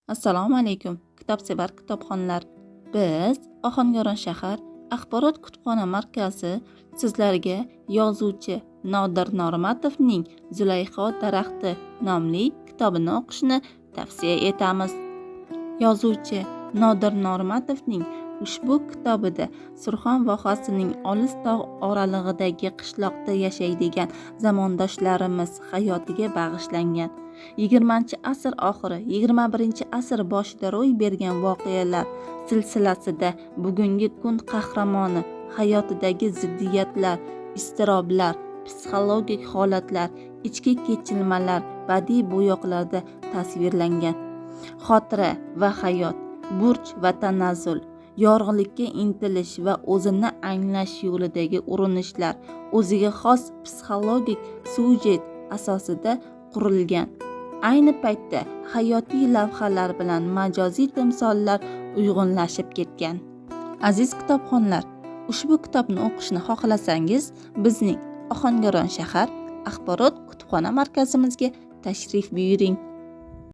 Assalomu alaykum, kitobsevar kitobxonlar. Biz Ohangaron shahar axborot kutubxona markazi sizlarga yozuvchi Nodir Normatovning Zulayho daraxti nomli kitobini o'qishni tavsiya etamiz. Yozuvchi Nodir Normatovning ushbu kitobida Surxon vohasining olis tog' oralig'idagi qishloqda yashaydigan zamondoshlarimiz hayotiga bag'ishlangan. 20-asr oxiri, 21-asr boshida ro'y bergan voqealar silsilasida bugungi kun qahramoni hayotidagi ziddiyatlar, iztiroblar, psixologik holatlar, ichki kechinmalar badiiy bo'yoqlarda tasvirlangan. Xotira va hayot, burch va tanazzul, yorug'likka intilish va o'zini anglash yo'lidagi urinishlar o'ziga xos psixologik syujet asosida qurilgan. Ayni paytda hayotiy lavhalar bilan majoziy timsollar uyg'unlashib ketgan. Aziz kitobxonlar, ushbu kitobni o'qishni xohlasangiz, bizning Ohangaron shahar axborot kutubxona markazimizga tashrif buyuring.